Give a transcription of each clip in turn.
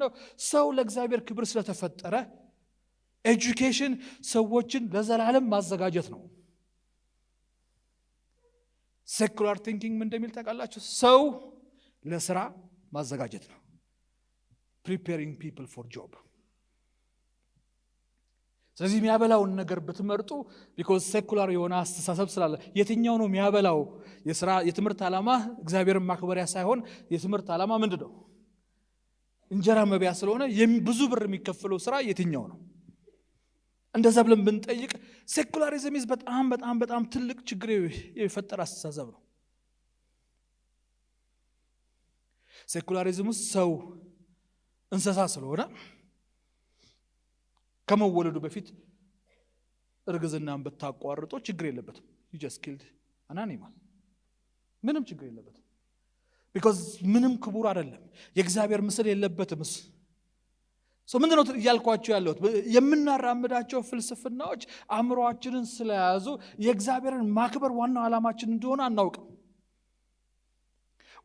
ነው? ሰው ለእግዚአብሔር ክብር ስለተፈጠረ education ሰዎችን ለዘላለም ማዘጋጀት ነው። Secular thinking ምን እንደሚል ታውቃላችሁ? ሰው ለስራ ማዘጋጀት ነው። Preparing people for job። ስለዚህ የሚያበላውን ነገር ብትመርጡ because secular የሆነ አስተሳሰብ ስላለ የትኛው ነው የሚያበላው? የስራ የትምህርት ዓላማ እግዚአብሔርን ማክበሪያ ሳይሆን የትምህርት ዓላማ ምንድን ነው? እንጀራ መብያ ስለሆነ ብዙ ብር የሚከፈለው ስራ የትኛው ነው? እንደዛ ብለን ብንጠይቅ secularism is በጣም በጣም በጣም ትልቅ ችግር የፈጠረ አስተሳሰብ ነው። Secularism ውስጥ ሰው እንስሳ ስለሆነ ከመወለዱ በፊት እርግዝናን ብታቋርጦ ችግር የለበትም። You just killed an animal፣ ምንም ችግር የለበትም። Because ምንም ክቡር አይደለም፣ የእግዚአብሔር ምስል የለበትም። So ምንድን ነው እያልኳቸው ያለሁት? የምናራምዳቸው ፍልስፍናዎች አእምሯችንን ስለያዙ የእግዚአብሔርን ማክበር ዋናው ዓላማችን እንደሆነ አናውቅም።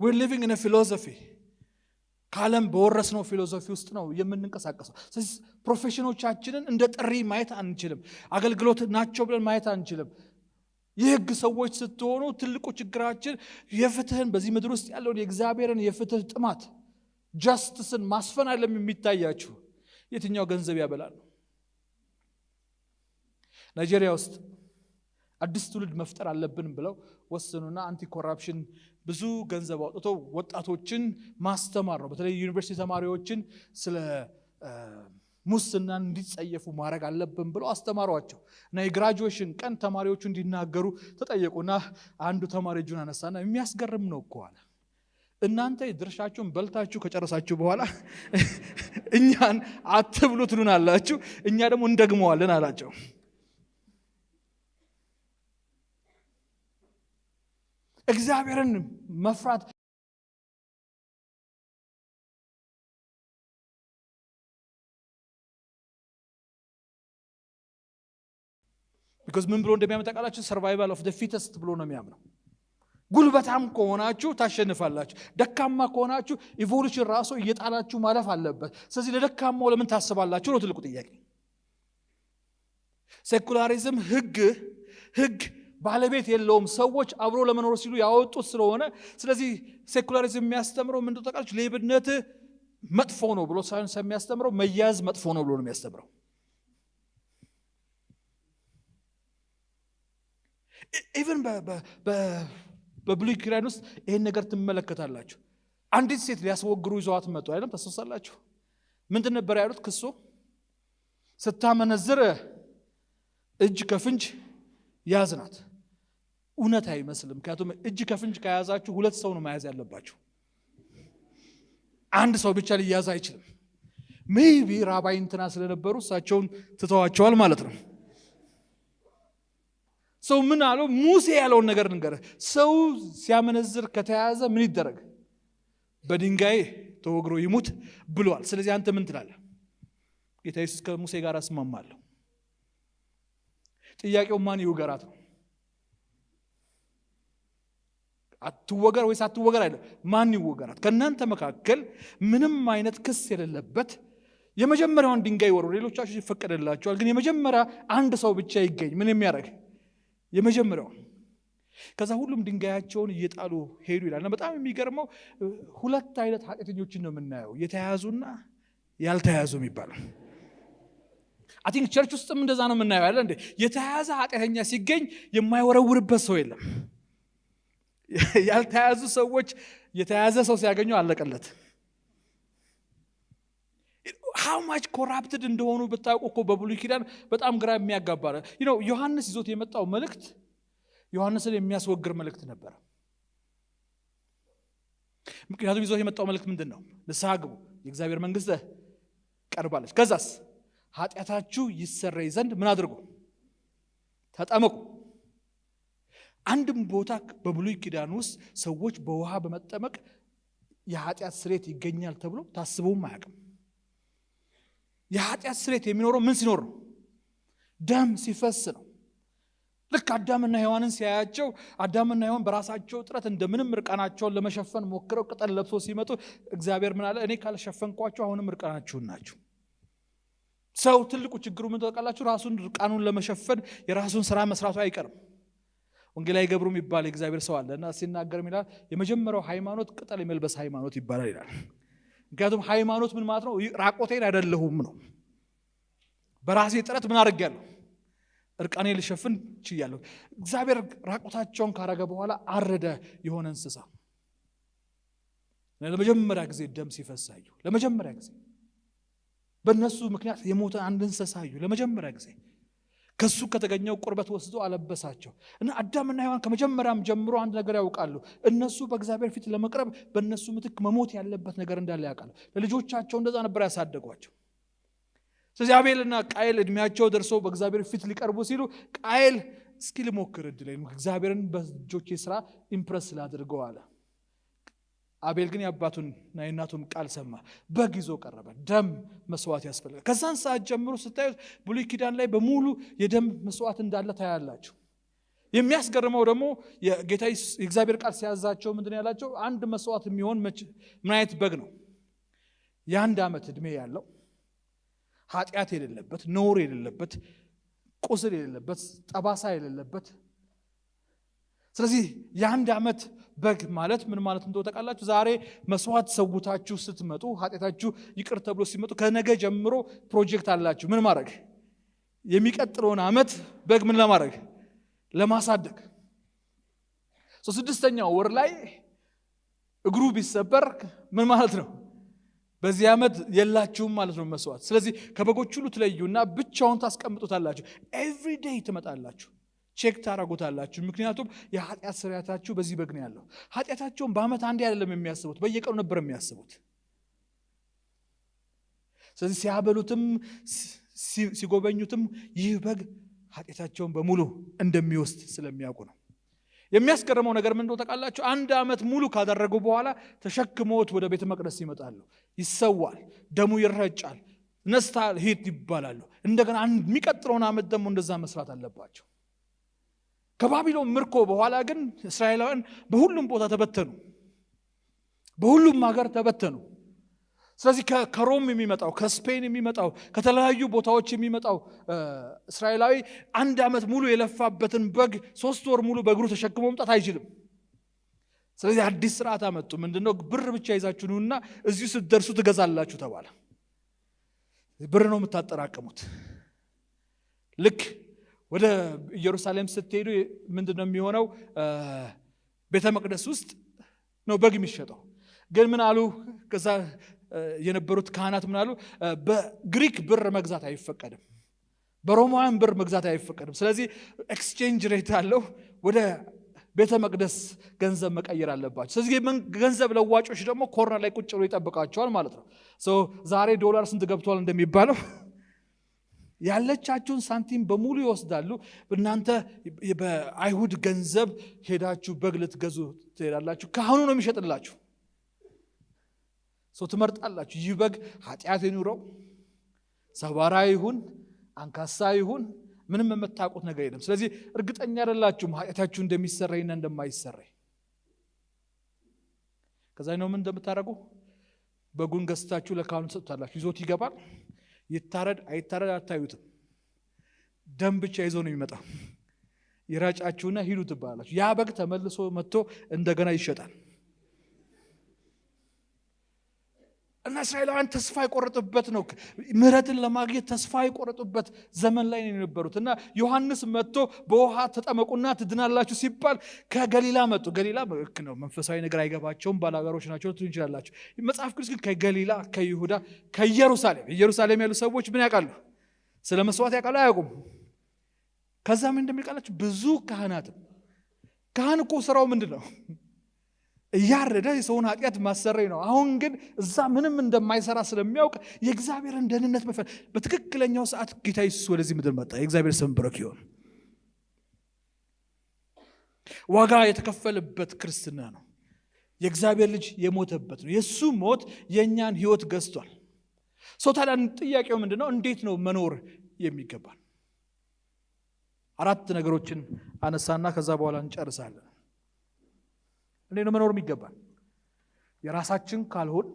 We're living in philosophy፣ ከዓለም በወረስነው philosophy ውስጥ ነው የምንንቀሳቀሰው። ስለዚህ profession ኦቻችንን እንደ ጥሪ ማየት አንችልም። አገልግሎት ናቸው ብለን ማየት አንችልም። የህግ ሰዎች ስትሆኑ ትልቁ ችግራችን የፍትህን፣ በዚህ ምድር ውስጥ ያለውን የእግዚአብሔርን የፍትህ ጥማት፣ justice ን ማስፈን አይደለም የሚታያችሁ፣ የትኛው ገንዘብ ያበላል ነው። ናይጄሪያ ውስጥ አዲስ ትውልድ መፍጠር አለብን ብለው ወሰኑና anti corruption ብዙ ገንዘብ አውጥተው ወጣቶችን ማስተማር ነው። በተለይ ዩኒቨርሲቲ ተማሪዎችን ስለ ሙስናን እንዲጸየፉ ማድረግ አለብን ብለው አስተማሯቸው እና የ graduation ቀን ተማሪዎቹ እንዲናገሩ ተጠየቁና አንዱ ተማሪ እጁን አነሳና የሚያስገርም ነው እኮ አለ። እናንተ ድርሻችሁን በልታችሁ ከጨረሳችሁ በኋላ እኛን አትብሉ ትሉናላችሁ፣ እኛ ደግሞ እንደግመዋለን አላቸው። እግዚአብሔርን መፍራት because ምን ብሎ እንደሚያምን ታውቃላችሁ? Survival of the fittest ብሎ ነው የሚያምነው። ጉልበታም ከሆናችሁ ታሸንፋላችሁ፣ ደካማ ከሆናችሁ evolution ራሱ እየጣላችሁ ማለፍ አለበት። ስለዚህ ለደካማው ለምን ታስባላችሁ ነው ትልቁ ጥያቄ። Secularism ህግ ባለቤት የለውም። ሰዎች አብሮ ለመኖር ሲሉ ያወጡት ስለሆነ፣ ስለዚህ secularism የሚያስተምረው ምንድን ነው ታውቃላችሁ? ሌብነት መጥፎ ነው ብሎ ሳይሆን የሚያስተምረው መያዝ መጥፎ ነው ብሎ ነው የሚያስተምረው። Even በብሉይ ኪዳን ውስጥ ይሄን ነገር ትመለከታላችሁ። አንዲት ሴት ሊያስወግሩ ይዘዋት መጡ አይደለም? ታስታውሳላችሁ? ምንድን ነበር ያሉት ክሱ? ስታመነዝር እጅ ከፍንጅ ያዝናት። እውነት አይመስልም። ምክንያቱም እጅ ከፍንጅ ከያዛችሁ ሁለት ሰው ነው መያዝ ያለባችሁ። አንድ ሰው ብቻ ሊያዝ አይችልም። Maybe ራባይ እንትና ስለነበሩ እሳቸውን ትተዋቸዋል ማለት ነው። ሰው ምን አለው? ሙሴ ያለውን ነገር ንገረ። ሰው ሲያመነዝር ከተያዘ ምን ይደረግ? በድንጋይ ተወግሮ ይሙት ብሏል። ስለዚህ አንተ ምን ትላለህ? ጌታ ኢየሱስ ከሙሴ ጋር እስማማለሁ። ጥያቄው ማን ይውገራት ነው። አትወገር ወይስ አትወገር አይደለም። ማን ይወገራት? ከእናንተ መካከል ምንም አይነት ክስ የሌለበት የመጀመሪያውን ድንጋይ ወርውሩ። ሌሎቻችሁ ይፈቀድላችኋል። ግን የመጀመሪያ አንድ ሰው ብቻ ይገኝ። ምን የሚያደርግ የመጀመሪያው። ከዛ ሁሉም ድንጋያቸውን እየጣሉ ሄዱ ይላል። እና በጣም የሚገርመው ሁለት አይነት ኃጢአተኞችን ነው የምናየው፣ የተያዙና ያልተያዙ የሚባለው። I think church ውስጥም እንደዛ ነው የምናየው አይደል እንዴ? የተያዘ ኃጢአተኛ ሲገኝ የማይወረውርበት ሰው የለም። ያልተያዙ ሰዎች የተያዘ ሰው ሲያገኙ አለቀለት። How much corrupted እንደሆኑ ብታውቁ እኮ በብሉይ ኪዳን በጣም ግራ የሚያጋባ ነው። ዮሐንስ ይዞት የመጣው መልእክት ዮሐንስን የሚያስወግር መልእክት ነበረ። ምክንያቱም ይዞት የመጣው መልእክት ምንድን ነው? ንስሐ ግቡ፣ የእግዚአብሔር መንግስት ቀርባለች። ከዛስ ኃጢአታችሁ ይሰረይ ዘንድ ምን አድርጉ? ተጠመቁ። አንድም ቦታ በብሉይ ኪዳን ውስጥ ሰዎች በውሃ በመጠመቅ የኃጢአት ስርየት ይገኛል ተብሎ ታስበውም አያውቅም። የኃጢአት ስርየት የሚኖረው ምን ሲኖር ነው? ደም ሲፈስ ነው። ልክ አዳምና ሔዋንን ሲያያቸው አዳምና ሔዋን በራሳቸው ጥረት እንደምንም እርቃናቸውን ለመሸፈን ሞክረው ቅጠል ለብሶ ሲመጡ እግዚአብሔር ምን አለ? እኔ ካልሸፈንኳቸው አሁንም እርቃናችሁን ናችሁ። ሰው ትልቁ ችግሩ ምን ታውቃላችሁ? ራሱን እርቃኑን ለመሸፈን የራሱን ስራ መስራቱ አይቀርም። ወንጌላዊ ገብሩ የሚባል የእግዚአብሔር ሰው አለ እና ሲናገር ይላል የመጀመሪያው ሃይማኖት ቅጠል የመልበስ ሃይማኖት ይባላል ይላል። ምክንያቱም ሃይማኖት ምን ማለት ነው? ራቆቴን አይደለሁም ነው። በራሴ ጥረት ምን አድርጌያለሁ? እርቃኔን ልሸፍን ችያለሁ። እግዚአብሔር ራቆታቸውን ካረገ በኋላ አረደ የሆነ እንስሳ። ለመጀመሪያ ጊዜ ደም ሲፈስ አዩ። ለመጀመሪያ ጊዜ በእነሱ ምክንያት የሞተ አንድ እንስሳ አዩ። ለመጀመሪያ ጊዜ ከሱ ከተገኘው ቁርበት ወስዶ አለበሳቸው። እና አዳምና ሔዋን ከመጀመሪያም ጀምሮ አንድ ነገር ያውቃሉ። እነሱ በእግዚአብሔር ፊት ለመቅረብ በእነሱ ምትክ መሞት ያለበት ነገር እንዳለ ያውቃሉ። ለልጆቻቸው እንደዛ ነበር ያሳደጓቸው። ስለዚህ አቤልና ቃየል እድሜያቸው ደርሶ በእግዚአብሔር ፊት ሊቀርቡ ሲሉ ቃየል እስኪ ልሞክር እድሌን እግዚአብሔርን በእጆቼ ስራ impress ላድርገው አለ። አቤል ግን የአባቱንና የእናቱን ቃል ሰማ። በግ ይዞ ቀረበ። ደም መስዋዕት ያስፈልጋል። ከዛን ሰዓት ጀምሮ ስታዩት ብሉይ ኪዳን ላይ በሙሉ የደም መስዋዕት እንዳለ ታያላችሁ። የሚያስገርመው ደግሞ የጌታ የእግዚአብሔር ቃል ሲያዛቸው ምንድን ነው ያላቸው? አንድ መስዋዕት የሚሆን ምን አይነት በግ ነው? የአንድ ዓመት ዕድሜ ያለው፣ ኃጢአት የሌለበት፣ ነውር የሌለበት፣ ቁስል የሌለበት፣ ጠባሳ የሌለበት። ስለዚህ የአንድ ዓመት በግ ማለት ምን ማለት እንደሆነ ታውቃላችሁ? ዛሬ መስዋዕት ሰውታችሁ ስትመጡ ኃጢአታችሁ ይቅር ተብሎ ሲመጡ ከነገ ጀምሮ ፕሮጀክት አላችሁ። ምን ማድረግ? የሚቀጥለውን ዓመት በግ ምን ለማድረግ? ለማሳደግ። 6ኛው ወር ላይ እግሩ ቢሰበር ምን ማለት ነው? በዚህ ዓመት የላችሁም ማለት ነው መስዋዕት። ስለዚህ ከበጎች ሁሉ ትለዩና ብቻውን ታስቀምጡታላችሁ። Every day ትመጣላችሁ፣ check ታረጉታላችሁ። ምክንያቱም የኃጢአት ስርየታችሁ በዚህ በግ ነው ያለው። ኃጢአታቸውን በዓመት አንዴ አይደለም የሚያስቡት፣ በየቀኑ ነበር የሚያስቡት። ስለዚህ ሲያበሉትም ሲጎበኙትም ይህ በግ ኃጢአታቸውን በሙሉ እንደሚወስድ ስለሚያውቁ ነው። የሚያስገርመው ነገር ምን እንደሆነ ታውቃላችሁ? አንድ ዓመት ሙሉ ካደረጉ በኋላ ተሸክመውት ወደ ቤተ መቅደስ ይመጣሉ። ይሰዋል፣ ደሙ ይረጫል፣ ነስታል ሂድ ይባላሉ። እንደገና የሚቀጥለውን ዓመት ደግሞ እንደዛ መስራት አለባቸው። ከባቢሎን ምርኮ በኋላ ግን እስራኤላውያን በሁሉም ቦታ ተበተኑ፣ በሁሉም ሀገር ተበተኑ። ስለዚህ ከሮም የሚመጣው፣ ከስፔን የሚመጣው፣ ከተለያዩ ቦታዎች የሚመጣው እስራኤላዊ አንድ ዓመት ሙሉ የለፋበትን በግ 3 ወር ሙሉ በእግሩ ተሸክሞ መምጣት አይችልም። ስለዚህ አዲስ ስርዓት አመጡ። ምንድነው? ብር ብቻ ይዛችሁ ኑና እዚሁ ስትደርሱ ትገዛላችሁ ተባለ። ብር ነው የምታጠራቅሙት። ልክ ወደ ኢየሩሳሌም ስትሄዱ ምንድነው የሚሆነው? ቤተ መቅደስ ውስጥ ነው በግ የሚሸጠው። ግን ምን አሉ? ከዛ የነበሩት ካህናት ምን አሉ? በግሪክ ብር መግዛት አይፈቀድም፣ በሮማውያን ብር መግዛት አይፈቀድም። ስለዚህ exchange rate አለው፣ ወደ ቤተ መቅደስ ገንዘብ መቀየር አለባቸው። ስለዚህ ገንዘብ ለዋጮች ደግሞ corner ላይ ቁጭ ብሎ ይጠብቃቸዋል ማለት ነው። ዛሬ ዶላር ስንት ገብቷል እንደሚባለው ያለቻችሁን ሳንቲም በሙሉ ይወስዳሉ። እናንተ በአይሁድ ገንዘብ ሄዳችሁ በግ ልትገዙ ትሄዳላችሁ። ካህኑ ነው የሚሸጥላችሁ። ሰው ትመርጣላችሁ። ይህ በግ ኃጢአት ይኑረው፣ ሰባራ ይሁን፣ አንካሳ ይሁን፣ ምንም የምታውቁት ነገር የለም። ስለዚህ እርግጠኛ አይደላችሁም ኃጢአታችሁ እንደሚሰረይና እንደማይሰረይ። ከዛ ነው ምን እንደምታደርጉ? በጉን ገዝታችሁ ለካህኑ ትሰጡታላችሁ። ይዞት ይገባል። ይታረድ አይታረድ አታዩትም። ደም ብቻ ይዞ ነው የሚመጣው። ይረጫችሁና ሂዱ ትባላላችሁ። ያ በግ ተመልሶ መጥቶ እንደገና ይሸጣል። እና እስራኤላውያን ተስፋ የቆረጡበት ነው። ምህረትን ለማግኘት ተስፋ የቆረጡበት ዘመን ላይ ነው የነበሩት። እና ዮሐንስ መጥቶ በውሃ ተጠመቁና ትድናላችሁ ሲባል ከገሊላ መጡ። ገሊላ ልክ ነው፣ መንፈሳዊ ነገር አይገባቸውም፣ ባላጋሮች ናቸው ልትሉ እንችላላችሁ። መጽሐፍ ቅዱስ ግን ከገሊላ፣ ከይሁዳ፣ ከኢየሩሳሌም፣ ኢየሩሳሌም ያሉ ሰዎች ምን ያውቃሉ? ስለ መስዋዕት ያውቃሉ? አያውቁም። ከዛ ምን እንደሚቃላችሁ ብዙ ካህናትም፣ ካህን እኮ ስራው ምንድን ነው? እያረደ የሰውን ኃጢአት ማሰረይ ነው። አሁን ግን እዛ ምንም እንደማይሰራ ስለሚያውቅ የእግዚአብሔርን ደህንነት መፈለግ በትክክለኛው ሰዓት ጌታ ኢየሱስ ወደዚህ ምድር መጣ። የእግዚአብሔር ስም ብሩክ ይሁን። ዋጋ የተከፈለበት ክርስትና ነው። የእግዚአብሔር ልጅ የሞተበት ነው። የሱ ሞት የኛን ህይወት ገዝቷል። ሰው ታዲያ ጥያቄው ምንድነው? እንዴት ነው መኖር የሚገባን? አራት ነገሮችን አነሳና ከዛ በኋላ እንጨርሳለን። እንዴት ነው መኖር የሚገባን? የራሳችን ካልሆን፣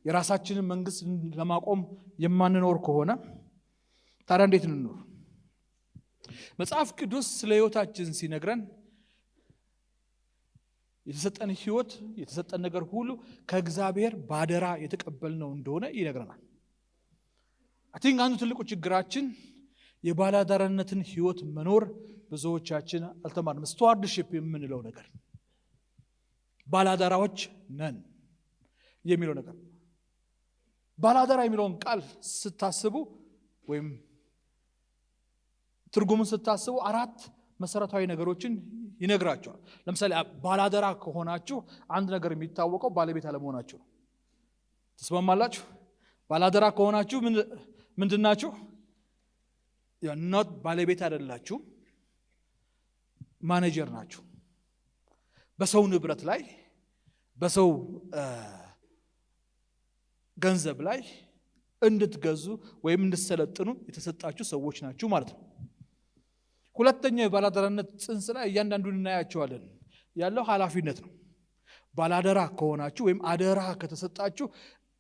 የራሳችንን መንግስት ለማቆም የማንኖር ከሆነ ታዲያ እንዴት እንኖር? መጽሐፍ ቅዱስ ስለ ህይወታችን ሲነግረን የተሰጠን ህይወት፣ የተሰጠን ነገር ሁሉ ከእግዚአብሔር ባደራ የተቀበልነው እንደሆነ ይነግረናል። I think አንዱ ትልቁ ችግራችን የባላደራነትን ህይወት መኖር ብዙዎቻችን አልተማርንም። Stewardship የምንለው ነገር፣ ባላደራዎች ነን የሚለው ነገር፣ ባላደራ የሚለውን ቃል ስታስቡ ወይም ትርጉሙን ስታስቡ አራት መሰረታዊ ነገሮችን ይነግራችኋል። ለምሳሌ ባላደራ ከሆናችሁ አንድ ነገር የሚታወቀው ባለቤት አለመሆናችሁ ነው። ትስማማላችሁ? ባላደራ ከሆናችሁ ምንድን ናችሁ? Not ባለቤት አይደላችሁ፣ ማኔጀር ናችሁ። በሰው ንብረት ላይ፣ በሰው ገንዘብ ላይ እንድትገዙ ወይም እንድትሰለጥኑ የተሰጣችሁ ሰዎች ናችሁ ማለት ነው። ሁለተኛው የባላደራነት ጽንስ ላይ እያንዳንዱን እናያቸዋለን ያለው ኃላፊነት ነው። ባላደራ ከሆናችሁ ወይም አደራ ከተሰጣችሁ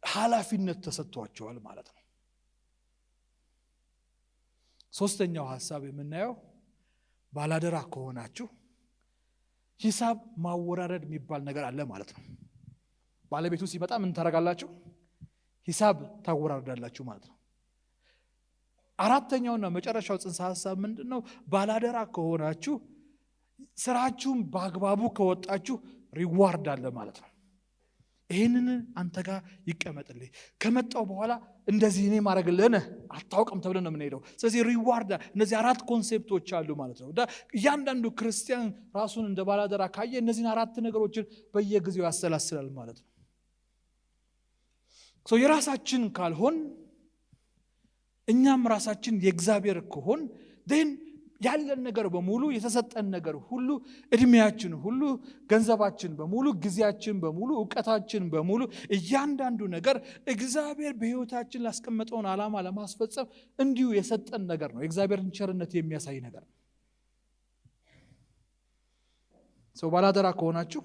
ኃላፊነት ተሰጥቷችኋል ማለት ነው። ሶስተኛው ሀሳብ የምናየው ባላደራ ከሆናችሁ ሂሳብ ማወራረድ የሚባል ነገር አለ ማለት ነው። ባለቤቱ ሲመጣ ምን ታደርጋላችሁ? ሂሳብ ታወራርዳላችሁ ማለት ነው። አራተኛውና መጨረሻው ጽንሰ ሀሳብ ምንድን ነው? ባላደራ ከሆናችሁ ስራችሁን በአግባቡ ከወጣችሁ reward አለ ማለት ነው። ይህንን አንተ ጋር ይቀመጥልህ፣ ከመጣው በኋላ እንደዚህ እኔ ማድረግልህን አታውቅም ተብለን ነው የምንሄደው። ስለዚህ reward፣ እነዚህ አራት concept ኦች አሉ ማለት ነው። እያንዳንዱ ክርስቲያን ራሱን እንደ ባላደራ ካየ እነዚህን አራት ነገሮችን በየጊዜው ያሰላስላል ማለት ነው። የራሳችን ካልሆን፣ እኛም ራሳችን የእግዚአብሔር ከሆን then ያለን ነገር በሙሉ፣ የተሰጠን ነገር ሁሉ፣ እድሜያችን ሁሉ፣ ገንዘባችን በሙሉ፣ ጊዜያችን በሙሉ፣ እውቀታችን በሙሉ፣ እያንዳንዱ ነገር እግዚአብሔር በሕይወታችን ላስቀመጠውን ዓላማ ለማስፈጸም እንዲሁ የሰጠን ነገር ነው። የእግዚአብሔርን ቸርነት የሚያሳይ ነገር ነው። So ባላደራ ከሆናችሁ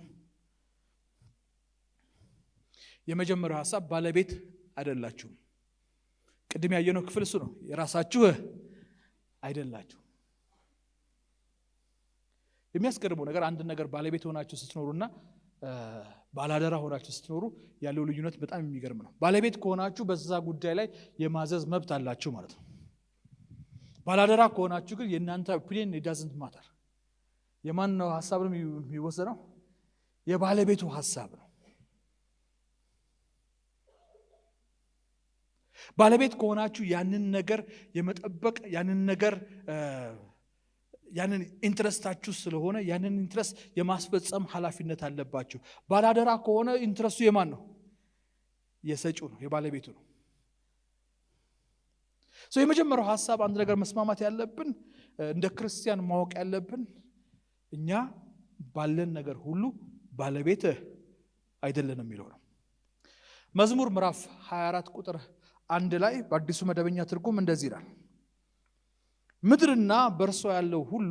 የመጀመሪያው ሀሳብ ባለቤት አይደላችሁም። ቅድም ያየነው ክፍል እሱ ነው። የራሳችሁ አይደላችሁ። የሚያስገርመው ነገር አንድ ነገር ባለቤት ሆናችሁ ስትኖሩና ባላደራ ሆናችሁ ስትኖሩ ያለው ልዩነት በጣም የሚገርም ነው። ባለቤት ከሆናችሁ በዛ ጉዳይ ላይ የማዘዝ መብት አላችሁ ማለት ነው። ባላደራ ከሆናችሁ ግን የእናንተ opinion doesn't matter። የማን ነው ሀሳብ ነው የሚወሰነው? የባለቤቱ ሀሳብ ነው። ባለቤት ከሆናችሁ ያንን ነገር የመጠበቅ፣ ያንን ነገር ያንን interest ኣችሁ ስለሆነ ያንን interest የማስፈጸም ኃላፊነት አለባችሁ። ባላደራ ከሆነ interest ኡ የማን ነው? የሰጪው ነው፣ የባለቤቱ ነው። So የመጀመሪያው ሀሳብ አንድ ነገር መስማማት ያለብን፣ እንደ ክርስቲያን ማወቅ ያለብን እኛ ባለን ነገር ሁሉ ባለቤት አይደለንም የሚለው ነው። መዝሙር ምዕራፍ 24 ቁጥር 1 ላይ በአዲሱ መደበኛ ትርጉም እንደዚህ ይላል፦ ምድርና በእርሷ ያለው ሁሉ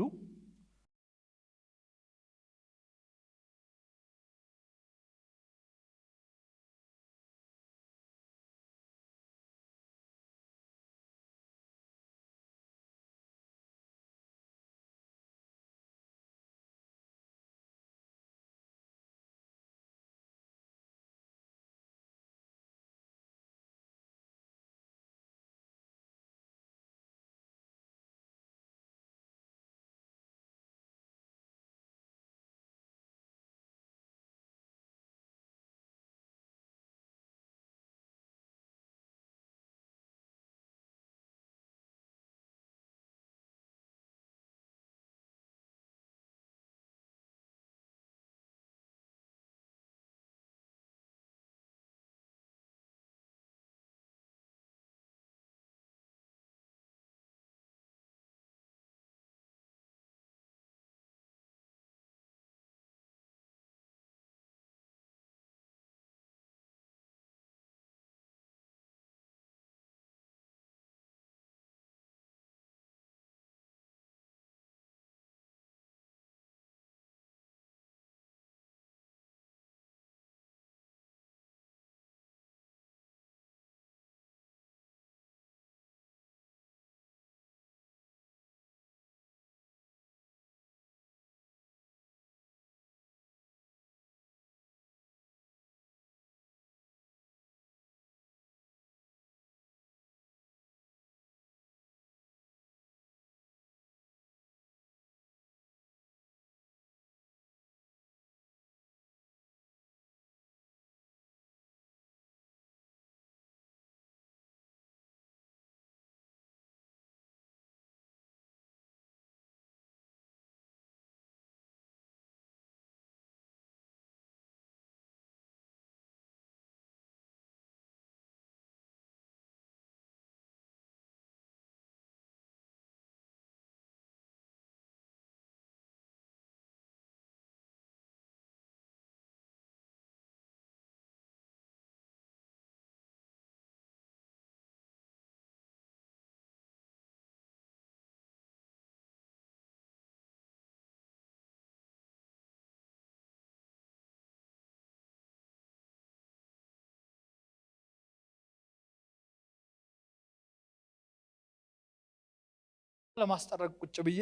ለማስጠረግ ቁጭ ብዬ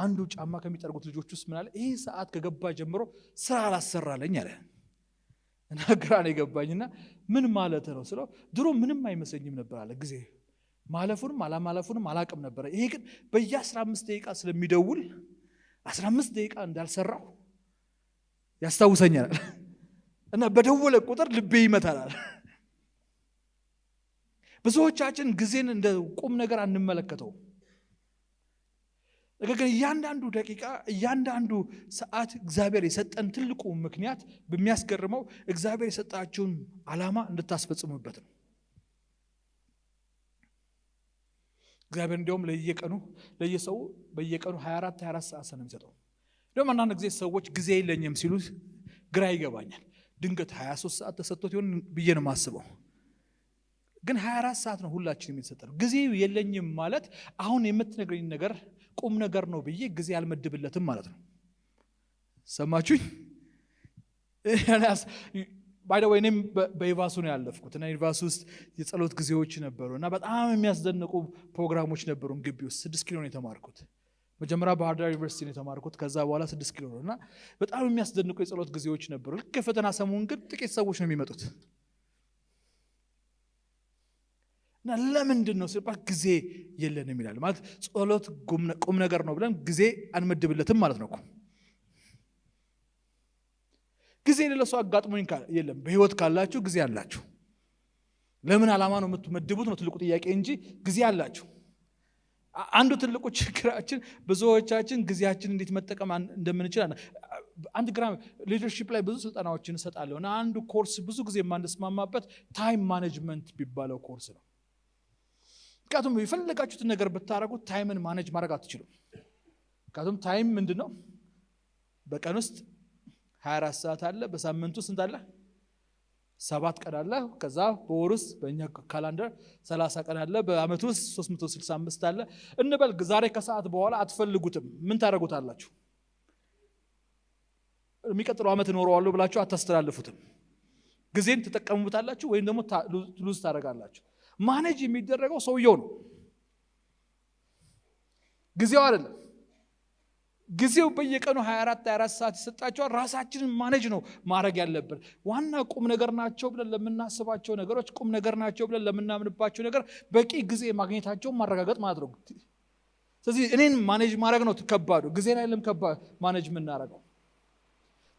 አንዱ ጫማ ከሚጠርጉት ልጆች ውስጥ ምን አለ፣ ይህ ሰዓት ከገባ ጀምሮ ስራ አላሰራለኝ አለ። እና ግራ ነው የገባኝና ምን ማለት ነው ስለው፣ ድሮ ምንም አይመስለኝም ነበር አለ፣ ጊዜ ማለፉንም አላማለፉንም አላቅም ነበረ። ይሄ ግን በየ15 ደቂቃ ስለሚደውል 15 ደቂቃ እንዳልሰራሁ ያስታውሰኛል እና በደወለ ቁጥር ልቤ ይመታል። ብዙዎቻችን ጊዜን እንደ ቁም ነገር አንመለከተውም። ነገር ግን እያንዳንዱ ደቂቃ፣ እያንዳንዱ ሰዓት እግዚአብሔር የሰጠን ትልቁ ምክንያት በሚያስገርመው እግዚአብሔር የሰጣችሁን ዓላማ እንድታስፈጽሙበት ነው። እግዚአብሔር እንዲያውም ለየቀኑ ለየሰው በየቀኑ 24 24 ሰዓት ነው የሚሰጠው። እንደውም አንዳንድ ጊዜ ሰዎች ጊዜ የለኝም ሲሉ ግራ ይገባኛል። ድንገት 23 ሰዓት ተሰጥቶት ይሆን ብዬ ነው የማስበው። ግን 24 ሰዓት ነው ሁላችንም የተሰጠነው። ጊዜ የለኝም ማለት አሁን የምትነግረኝ ነገር ቁም ነገር ነው ብዬ ጊዜ አልመድብለትም ማለት ነው። ሰማችሁኝ? By the way እኔም በኢቫሱ ነው ያለፍኩት እና ኢቫሱ ውስጥ የጸሎት ጊዜዎች ነበሩ እና በጣም የሚያስደንቁ ፕሮግራሞች ነበሩ። ግቢ ውስጥ 6 ኪሎ ነው የተማርኩት። መጀመሪያ ባህር ዳር ዩኒቨርሲቲ ነው የተማርኩት፣ ከዛ በኋላ 6 ኪሎ ነው እና በጣም የሚያስደንቁ የጸሎት ጊዜዎች ነበሩ። ልክ የፈተና ሰሞን ግን ጥቂት ሰዎች ነው የሚመጡት እና ለምንድን ነው ሲባል ጊዜ የለንም ይላል። ማለት ጸሎት ቁም ነገር ነው ብለን ጊዜ አንመድብለትም ማለት ነው እኮ። ጊዜ የሌለ ሰው አጋጥሞኝ የለም። በህይወት ካላችሁ ጊዜ አላችሁ። ለምን ዓላማ ነው የምትመድቡት ነው ትልቁ ጥያቄ እንጂ ጊዜ አላችሁ። አንዱ ትልቁ ችግራችን ብዙዎቻችን ጊዜያችን እንዴት መጠቀም እንደምንችል አንድ ግራም leadership ላይ ብዙ ስልጠናዎችን እሰጣለሁ እና አንዱ ኮርስ ብዙ ጊዜ የማንስማማበት time management ቢባለው ኮርስ ነው። ምክንያቱም የፈለጋችሁትን ነገር ብታረጉት time ን manage ማድረግ አትችሉም። ምክንያቱም time ምንድነው? በቀን ውስጥ 24 ሰዓት አለ። በሳምንቱ ስንት አለ? 7 ቀን አለ። ከዛ በወር ውስጥ በእኛ calendar 30 ቀን አለ። በአመቱ ውስጥ 365 አለ። እንበል ዛሬ ከሰዓት በኋላ አትፈልጉትም፣ ምን ታደርጉታላችሁ? የሚቀጥለው አመት እኖረዋለሁ ብላችሁ አታስተላልፉትም። ጊዜን ትጠቀሙታላችሁ ወይም ደግሞ lose ታደርጋላችሁ። manage የሚደረገው ሰውየው ነው፣ ጊዜው አይደለም። ጊዜው በየቀኑ 24 24 ሰዓት ይሰጣቸዋል። ራሳችንን manage ነው ማድረግ ያለብን። ዋና ቁም ነገር ናቸው ብለን ለምናስባቸው ነገሮች፣ ቁም ነገር ናቸው ብለን ለምናምንባቸው ነገር በቂ ጊዜ ማግኘታቸውን ማረጋገጥ ማለት ነው። ስለዚህ እኔን manage ማድረግ ነው ከባዱ፣ ጊዜን አይደለም ከባድ manage የምናደርገው።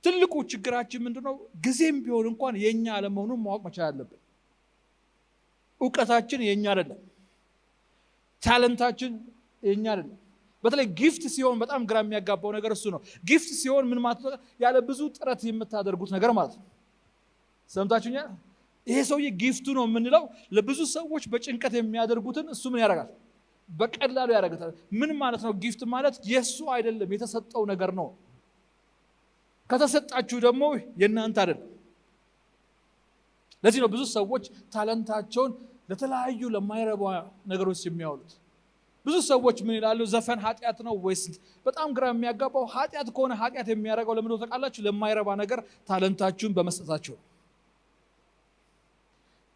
ትልቁ ችግራችን ምንድነው? ጊዜም ቢሆን እንኳን የኛ አለመሆኑን ማወቅ መቻል አለብን። እውቀታችን የኛ አይደለም፣ talent ኣችን የኛ አይደለም። በተለይ gift ሲሆን በጣም ግራ የሚያጋባው ነገር እሱ ነው። gift ሲሆን ምን ማለት ነው? ያለ ብዙ ጥረት የምታደርጉት ነገር ማለት ነው። ሰምታችሁኛል? ይሄ ሰውዬ gift ኡ ነው የምንለው ለብዙ ሰዎች በጭንቀት የሚያደርጉትን እሱ ምን ያደርጋል? በቀላሉ ያደርጋል። ምን ማለት ነው? gift ማለት የሱ አይደለም፣ የተሰጠው ነገር ነው። ከተሰጣችሁ ደግሞ የእናንተ አይደለም። ለዚህ ነው ብዙ ሰዎች talent ኣቸውን ለተለያዩ ለማይረቡ ነገሮች የሚያውሉት። ብዙ ሰዎች ምን ይላሉ? ዘፈን ኃጢአት ነው ወይስ? በጣም ግራ የሚያጋባው ኃጢአት ከሆነ ኃጢአት የሚያደርገው ለምን ነው ታውቃላችሁ? ለማይረባ ነገር talent ኣችሁን በመስጠታችሁ።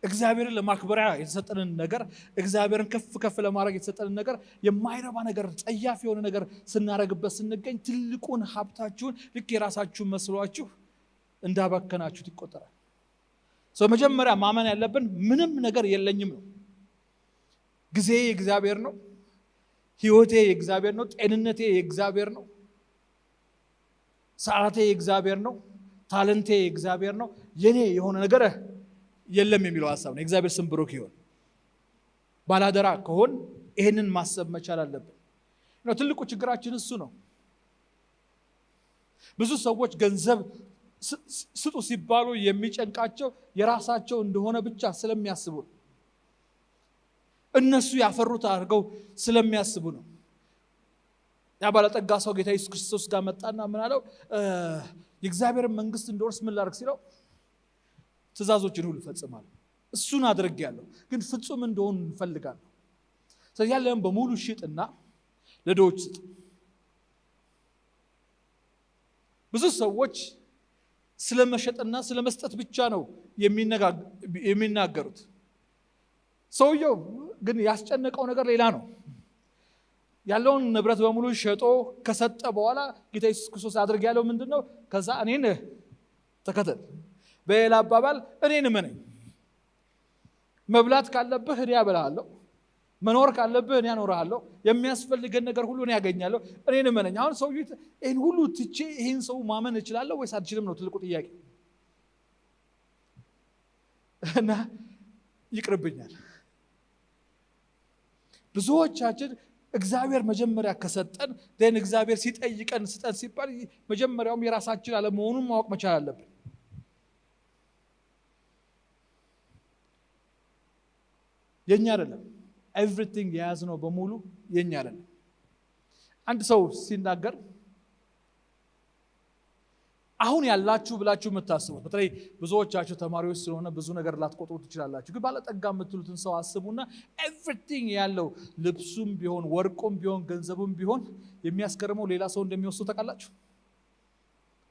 እግዚአብሔርን ለማክበሪያ የተሰጠንን ነገር፣ እግዚአብሔርን ከፍ ከፍ ለማድረግ የተሰጠንን ነገር የማይረባ ነገር፣ ጸያፍ የሆነ ነገር ስናደርግበት ስንገኝ ትልቁን ሀብታችሁን ልክ የራሳችሁን መስሏችሁ እንዳባከናችሁት ይቆጠራል። ሰው መጀመሪያ ማመን ያለብን ምንም ነገር የለኝም ነው። ጊዜ የእግዚአብሔር ነው። ህይወቴ የእግዚአብሔር ነው። ጤንነቴ የእግዚአብሔር ነው። ሰዓቴ የእግዚአብሔር ነው። ታለንቴ የእግዚአብሔር ነው። የኔ የሆነ ነገር የለም የሚለው ሐሳብ ነው። የእግዚአብሔር ስም ብሩክ ይሁን። ባላደራ ከሆን ይሄንን ማሰብ መቻል አለብን። ነው ትልቁ ችግራችን እሱ ነው። ብዙ ሰዎች ገንዘብ ስጡ ሲባሉ የሚጨንቃቸው የራሳቸው እንደሆነ ብቻ ስለሚያስቡ ነው። እነሱ ያፈሩት አድርገው ስለሚያስቡ ነው። ያ ባለጠጋ ሰው ጌታ ኢየሱስ ክርስቶስ ጋር መጣና ምን አለው? የእግዚአብሔር መንግስት እንድወርስ ምን ላድርግ ሲለው ትእዛዞችን ሁሉ እፈጽማለሁ፣ እሱን አድርጌያለሁ፣ ግን ፍጹም እንደሆን እንፈልጋለሁ። ስለዚህ ያለህን በሙሉ ሽጥና ለድሆች ስጥ። ብዙ ሰዎች ስለመሸጥና ስለመስጠት ብቻ ነው የሚናገሩት። ሰውየው ግን ያስጨነቀው ነገር ሌላ ነው። ያለውን ንብረት በሙሉ ሸጦ ከሰጠ በኋላ ጌታ ኢየሱስ ክርስቶስ አድርግ ያለው ምንድነው? ከዛ እኔን ተከተል። በሌላ አባባል እኔን እመነኝ። መብላት ካለብህ እኔ አበላሃለሁ፣ መኖር ካለብህ እኔ አኖርሃለሁ፣ የሚያስፈልገን ነገር ሁሉ እኔ አገኛለሁ፣ እኔን እመነኝ። አሁን ሰውዬው ይሄን ሁሉ ትቼ ይሄን ሰው ማመን እችላለሁ ወይስ አልችልም ነው ትልቁ ጥያቄ። እና ይቅርብኛል። ብዙዎቻችን እግዚአብሔር መጀመሪያ ከሰጠን then እግዚአብሔር ሲጠይቀን ስጠን ሲባል መጀመሪያውም የራሳችን አለመሆኑን ማወቅ መቻል አለብን። የኛ አይደለም። Everything የያዝነው በሙሉ የኛ አይደለም። አንድ ሰው ሲናገር አሁን ያላችሁ ብላችሁ የምታስቡት በተለይ ብዙዎቻችሁ ተማሪዎች ስለሆነ ብዙ ነገር ላትቆጥሩ ትችላላችሁ። ግን ባለጠጋ የምትሉትን ሰው አስቡና everything ያለው ልብሱም ቢሆን ወርቁም ቢሆን ገንዘቡም ቢሆን የሚያስገርመው ሌላ ሰው እንደሚወስዱ ታውቃላችሁ።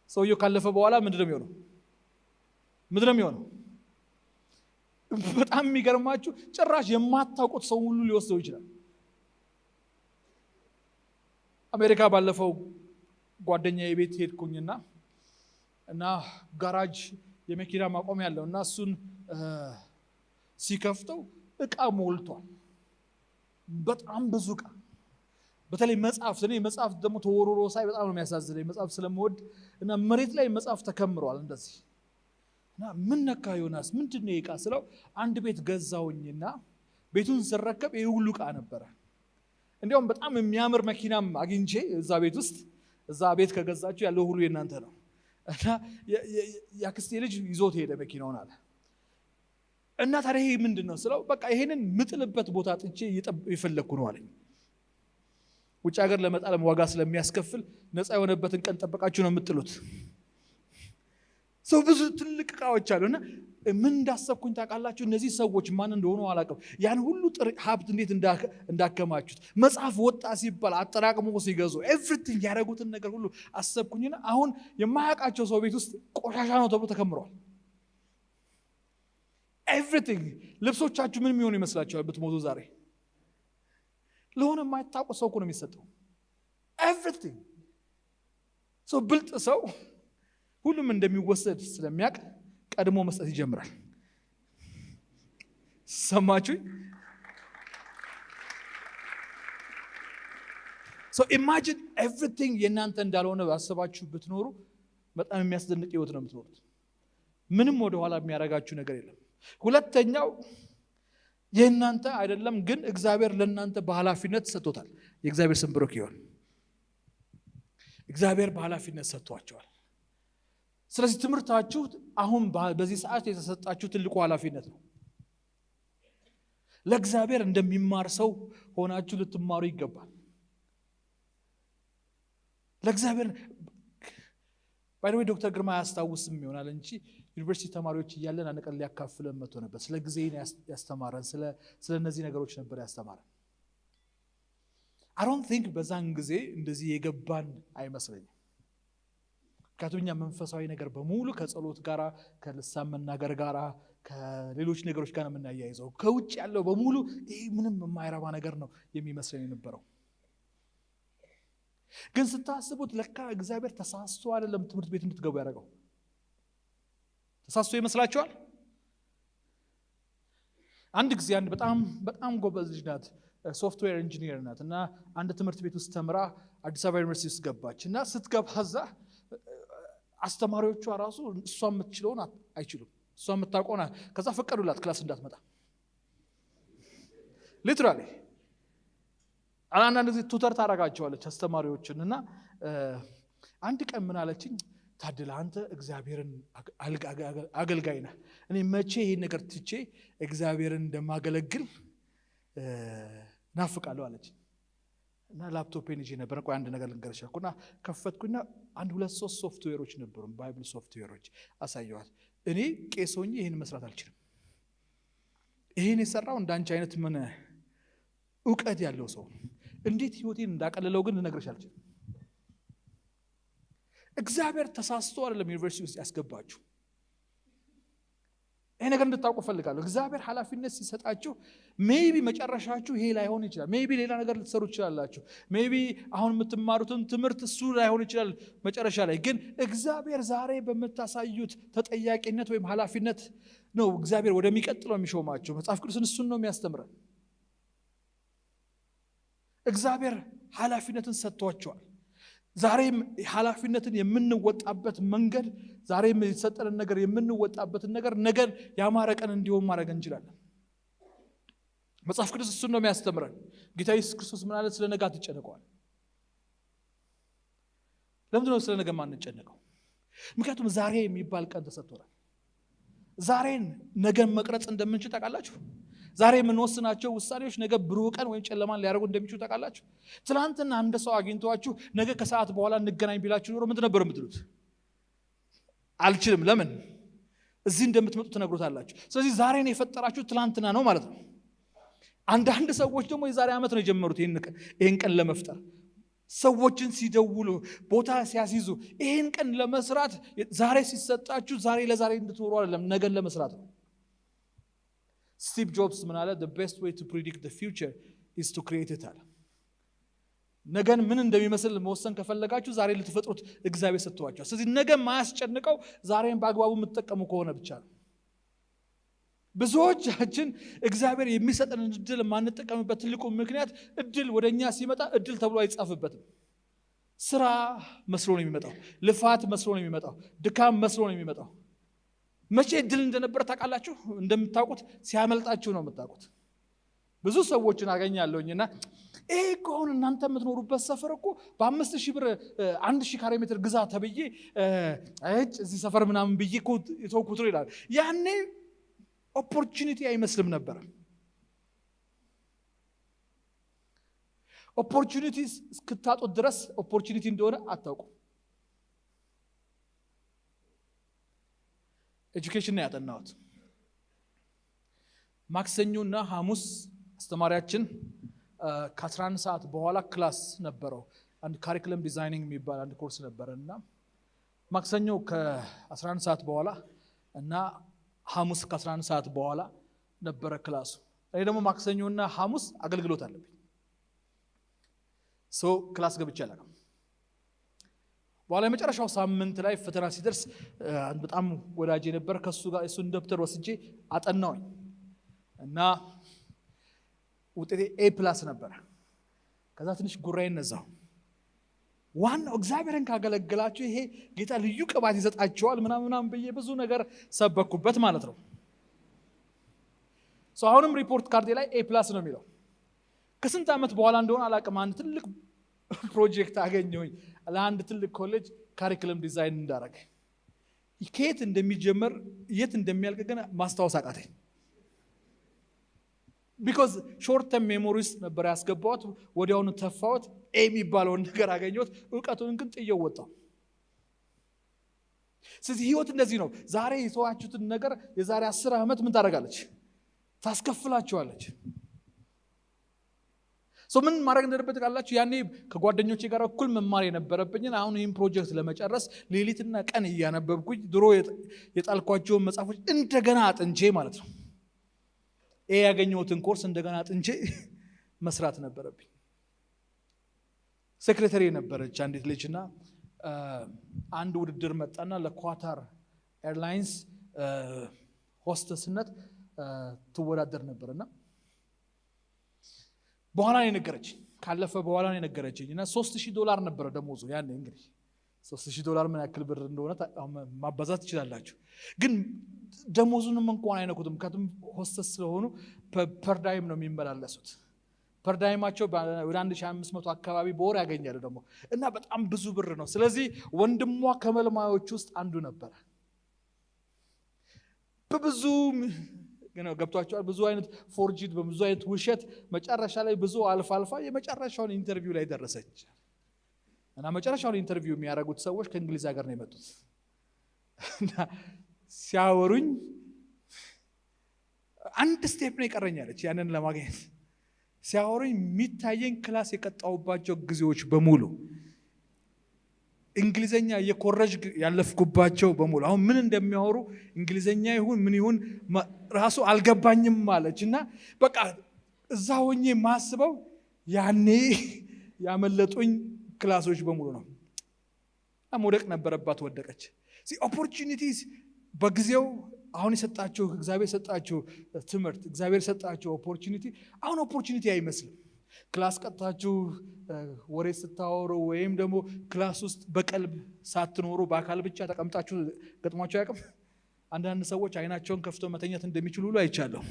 ሰውየው ካለፈ በኋላ ምንድነው የሚሆነው? ምንድነው የሚሆነው? በጣም የሚገርማችሁ ጭራሽ የማታውቁት ሰው ሁሉ ሊወስደው ይችላል። አሜሪካ ባለፈው ጓደኛዬ ቤት ሄድኩኝና እና ጋራጅ የመኪና ማቆሚያ ያለው እና እሱን ሲከፍተው እቃ ሞልቷል። በጣም ብዙ እቃ፣ በተለይ መጽሐፍ። እኔ መጽሐፍ ደግሞ ተወርውሮ ሳይ በጣም ነው የሚያሳዝነኝ፣ መጽሐፍ ስለምወድ እና መሬት ላይ መጽሐፍ ተከምሯል እንደዚህ። እና ምን ነካ ዮናስ፣ ምንድነው ይሄ እቃ ስለው አንድ ቤት ገዛውኝና ቤቱን ስረከብ ይሄ ሁሉ እቃ ነበረ። እንዲያውም በጣም የሚያምር መኪናም አግኝቼ እዛ ቤት ውስጥ፣ እዛ ቤት ከገዛችሁ ያለው ሁሉ የእናንተ ነው። እና ያክስቴ ልጅ ይዞት ሄደ መኪናውን አለ። እና ታዲያ ይሄ ምንድነው ስለው በቃ ይሄንን ምጥልበት ቦታ አጥቼ እየፈለኩ ነው አለኝ። ውጭ ሀገር ለመጣለም ዋጋ ስለሚያስከፍል ነፃ የሆነበትን ቀን ጠብቃችሁ ነው የምጥሉት። ሰው ብዙ ትልቅ እቃዎች አሉ። እና ምን እንዳሰብኩኝ ታውቃላችሁ? እነዚህ ሰዎች ማን እንደሆኑ አላውቅም። ያን ሁሉ ሀብት እንዴት እንዳከማቹት፣ መጽሐፍ ወጣ ሲባል አጠራቅሞ ሲገዙ everything ያደረጉትን ነገር ሁሉ አሰብኩኝና አሁን የማያውቃቸው ሰው ቤት ውስጥ ቆሻሻ ነው ተብሎ ተከምሯል። Everything። ልብሶቻችሁ ምን የሚሆኑ ይመስላችኋል ብትሞቱ ዛሬ? ለሆነ የማይታወቅ ሰው እኮ ነው የሚሰጠው። Everything። ሰው ብልጥ ሰው ሁሉም እንደሚወሰድ ስለሚያውቅ ቀድሞ መስጠት ይጀምራል። ሰማችሁኝ? So imagine everything የእናንተ እንዳልሆነ አስባችሁ ብትኖሩ በጣም የሚያስደንቅ ህይወት ነው የምትኖሩት። ምንም ወደ ኋላ የሚያረጋችሁ ነገር የለም። ሁለተኛው የእናንተ አይደለም፣ ግን እግዚአብሔር ለእናንተ በኃላፊነት ሰጥቶታል። የእግዚአብሔር ስም ብሩክ ይሁን። እግዚአብሔር በኃላፊነት ሰጥቷቸዋል። ስለዚህ ትምህርታችሁ አሁን በዚህ ሰዓት የተሰጣችሁ ትልቁ ኃላፊነት ነው። ለእግዚአብሔር እንደሚማር ሰው ሆናችሁ ልትማሩ ይገባል። ለእግዚአብሔር by the way ዶክተር ግርማ አያስታውስም ይሆናል እንጂ ዩኒቨርሲቲ ተማሪዎች እያለን አንድ ቀን ሊያካፍለን መጥቶ ነበር። ስለ ጊዜ ያስተማረን፣ ስለ እነዚህ ነገሮች ነበር ያስተማረን። I don't think በዛን ጊዜ እንደዚህ የገባን አይመስለኝም። ምክንያቱም እኛ መንፈሳዊ ነገር በሙሉ ከጸሎት ጋራ፣ ከልሳን መናገር ጋራ፣ ከሌሎች ነገሮች ጋር ነው የምናያይዘው። ከውጭ ያለው በሙሉ ይሄ ምንም የማይረባ ነገር ነው የሚመስለን የነበረው። ግን ስታስቡት ለካ እግዚአብሔር ተሳስቶ አይደለም ትምህርት ቤት እንድትገቡ ያደረገው። ተሳስቶ ይመስላችኋል? አንድ ጊዜ አንድ በጣም በጣም ጎበዝ ልጅ ናት፣ software engineer ናት፣ እና አንድ ትምህርት ቤት ውስጥ ተምራ አዲስ አበባ ዩኒቨርሲቲ ውስጥ ገባች። እና ስትገባ እዛ አስተማሪዎቿ ራሱ እሷ የምትችለውን አይችሉም፣ እሷ የምታውቀውን ከዛ ፈቀዱላት class እንዳትመጣ። Literally አንዳንድ ጊዜ tutor ታደርጋቸዋለች አስተማሪዎችን። እና አንድ ቀን ምን አለችኝ፣ ታድላ አንተ እግዚአብሔርን አገልጋይ ነህ፣ እኔ መቼ ይሄን ነገር ትቼ እግዚአብሔርን እንደማገለግል ናፍቃለሁ አለች። እና ላፕቶፔን ይዤ ነበር። ቆይ አንድ ነገር ልንገርሽ አልኩና ከፈትኩና አንድ ሁለት ሶስት ሶፍትዌሮች ነበሩ፣ Bible ሶፍትዌሮች አሳየኋት። እኔ ቄስ ሆኜ ይሄን መስራት አልችልም። ይሄን የሰራው እንዳንቺ አይነት ምን እውቀት ያለው ሰው እንዴት ህይወቴን እንዳቀለለው ግን ልነግርሽ አልችልም። እግዚአብሔር ተሳስቶ አይደለም ዩኒቨርሲቲ ውስጥ ያስገባችሁ። ይሄ ነገር እንድታውቁ እፈልጋለሁ። እግዚአብሔር ኃላፊነት ሲሰጣችሁ maybe መጨረሻችሁ ይሄ ላይሆን ይችላል። Maybe ሌላ ነገር ልትሰሩ ትችላላችሁ። Maybe አሁን የምትማሩትን ትምህርት እሱ ላይሆን ይችላል መጨረሻ ላይ። ግን እግዚአብሔር ዛሬ በምታሳዩት ተጠያቂነት ወይም ኃላፊነት ነው እግዚአብሔር ወደሚቀጥለው የሚሾማችሁ። መጽሐፍ ቅዱስን እሱን ነው የሚያስተምረን። እግዚአብሔር ኃላፊነትን ሰጥቷቸዋል። ዛሬም ኃላፊነትን የምንወጣበት መንገድ፣ ዛሬም የተሰጠንን ነገር የምንወጣበትን ነገር ነገን ያማረ ቀን እንዲሆን ማድረግ እንችላለን። መጽሐፍ ቅዱስ እሱን ነው የሚያስተምረን። ጌታ ኢየሱስ ክርስቶስ ምን አለ? ስለ ነገ አትጨነቁ አለ። ለምንድን ነው ስለ ነገ የማንጨነቀው? ምክንያቱም ዛሬ የሚባል ቀን ተሰጥቶናል። ዛሬን ነገን መቅረጽ እንደምንችል ታውቃላችሁ። ዛሬ የምንወስናቸው ውሳኔዎች ነገ ብሩህ ቀን ወይም ጨለማን ሊያደርጉ እንደሚችሉ ታውቃላችሁ። ትናንትና አንድ ሰው አግኝቷችሁ ነገ ከሰዓት በኋላ እንገናኝ ቢላችሁ ኖሮ ምንድን ነበር የምትሉት? አልችልም። ለምን? እዚህ እንደምትመጡ ትነግሩታላችሁ። ስለዚህ ዛሬን የፈጠራችሁ ትላንትና ነው ማለት ነው። አንዳንድ ሰዎች ደግሞ የዛሬ ዓመት ነው የጀመሩት ይህን ቀን ለመፍጠር። ሰዎችን ሲደውሉ፣ ቦታ ሲያስይዙ፣ ይህን ቀን ለመስራት ዛሬ ሲሰጣችሁ ዛሬ ለዛሬ እንድትኖሩ አይደለም፣ ነገን ለመስራት ነው። ስቲቭ ጆብስ ምን አለ? "The best way to predict the future is to create it" አለ። ነገን ምን እንደሚመስል መወሰን ከፈለጋችሁ ዛሬ ልትፈጥሩት እግዚአብሔር ሰጥቷችኋል። ስለዚህ ነገ ማያስጨንቀው ዛሬን በአግባቡ የምትጠቀሙ ከሆነ ብቻ ነው። ብዙዎቻችን እግዚአብሔር የሚሰጠንን እድል የማንጠቀምበት ትልቁ ምክንያት እድል ወደ እኛ ሲመጣ እድል ተብሎ አይጻፍበትም። ስራ መስሎ ነው የሚመጣው። ልፋት መስሎ ነው የሚመጣው። ድካም መስሎ ነው የሚመጣው። መቼ እድል እንደነበረ ታውቃላችሁ? እንደምታውቁት ሲያመልጣችሁ ነው የምታውቁት። ብዙ ሰዎችን አገኛለሁኝ እና ይሄ እኮ አሁን እናንተ የምትኖሩበት ሰፈር እኮ በ5,000 ብር 1,000 ካሬ ሜትር ግዛ ተብዬ እጭ እዚህ ሰፈር ምናምን ብዬ እኮ የተውኩት ነው ይላል። ያኔ opportunity አይመስልም ነበር። Opportunity እስክታጡት ድረስ opportunity እንደሆነ አታውቁም። Education ነው ያጠናሁት። ማክሰኞና ሐሙስ አስተማሪያችን ከ11 ሰዓት በኋላ class ነበረው። አንድ curriculum designing የሚባል አንድ ኮርስ ነበረ እና ማክሰኞ ከ11 ሰዓት በኋላ እና ሐሙስ ከ11 ሰዓት በኋላ ነበረ class ኡ። እኔ ደግሞ ማክሰኞና ሐሙስ አገልግሎት አለብኝ። So class ገብቼ አላውቅም። በኋላ የመጨረሻው ሳምንት ላይ ፈተና ሲደርስ በጣም ወዳጅ የነበረ ከሱ ጋር እሱን ደብተር ወስጄ አጠናውኝ እና ውጤቴ A+ ነበረ። ከዛ ትንሽ ጉራዬን ነዛው። ዋናው እግዚአብሔርን ካገለገላችሁ ይሄ ጌታ ልዩ ቅባት ይሰጣችኋል ምናምን ምናምን ብዬ ብዙ ነገር ሰበኩበት ማለት ነው። አሁንም report card ኤ ላይ A+ ነው የሚለው። ከስንት ዓመት በኋላ እንደሆነ አላውቅም፣ አንድ ትልቅ ፕሮጀክት አገኘሁኝ ለአንድ ትልቅ ኮሌጅ curriculum design እንዳረገ። ከየት እንደሚጀመር የት እንደሚያልቅ ግን ማስታወስ አቃተኝ። Because short term memory ውስጥ ነበር ያስገባሁት። ወዲያውኑ ተፋሁት። A የሚባለውን ነገር አገኘሁት። እውቀቱን ግን ጥየው ወጣሁ። ስለዚህ ህይወት እንደዚህ ነው። ዛሬ የተዋችሁትን ነገር የዛሬ 10 ዓመት ምን ታደርጋለች? ታስከፍላችኋለች። ምን ማድረግ እንደነበረብኝ ታውቃላችሁ? ያኔ ከጓደኞቼ ጋር እኩል መማር የነበረብኝን አሁን ይህን ፕሮጀክት ለመጨረስ ሌሊትና ቀን እያነበብኩኝ ድሮ የጣልኳቸውን መጽሐፎች እንደገና አጥንቼ ማለት ነው። A ያገኘሁትን ኮርስ እንደገና አጥንቼ መስራት ነበረብኝ። Secretary ነበረች አንዲት ልጅ እና አንድ ውድድር መጣና ለ Qatar Airlines hostess ነት ትወዳደር ነበርና በኋላ ነው የነገረችኝ። ካለፈ በኋላ ነው የነገረችኝ እና $3,000 ነበረ ደሞዙ ያኔ። እንግዲህ $3,000 ምን ያክል ብር እንደሆነ ማባዛት ትችላላችሁ። ግን ደሞዙንም እንኳን አይነኩትም። ምክንያቱም ሆስተስ ስለሆኑ per diem ነው የሚመላለሱት። Per diem ኣቸው ወደ 1500 አካባቢ በወር ያገኛሉ ደግሞ እና በጣም ብዙ ብር ነው። ስለዚህ ወንድሟ ከመልማዮች ውስጥ አንዱ ነበረ። በብዙ ገብቷቸዋል። ብዙ አይነት forged፣ በብዙ አይነት ውሸት መጨረሻ ላይ ብዙ አልፋ አልፋ የመጨረሻውን interview ላይ ደረሰች እና መጨረሻውን interview የሚያደርጉት ሰዎች ከእንግሊዝ ሀገር ነው የመጡት እና ሲያወሩኝ አንድ step ነው የቀረኝ አለች ያንን ለማግኘት። ሲያወሩኝ የሚታየኝ class የቀጣሁባቸው ጊዜዎች በሙሉ፣ እንግሊዘኛ እየኮረጅኩ ያለፍኩባቸው በሙሉ አሁን ምን እንደሚያወሩ እንግሊዘኛ ይሁን ምን ይሁን ራሱ አልገባኝም አለች። እና በቃ እዛ ሆኜ የማስበው ያኔ ያመለጡኝ class ኦች በሙሉ ነው። መውደቅ ነበረባት፣ ወደቀች። Opportunities በጊዜው አሁን የሰጣችሁ፣ እግዚአብሔር የሰጣችሁ ትምህርት፣ እግዚአብሔር የሰጣችሁ opportunity አሁን opportunity አይመስልም። Class ቀጥታችሁ ወሬ ስታወሩ ወይም ደግሞ class ውስጥ በቀልብ ሳትኖሩ በአካል ብቻ ተቀምጣችሁ ገጥሟችሁ አያውቅም? አንዳንድ ሰዎች አይናቸውን ከፍተው መተኛት እንደሚችሉ ሁሉ አይቻለሁ።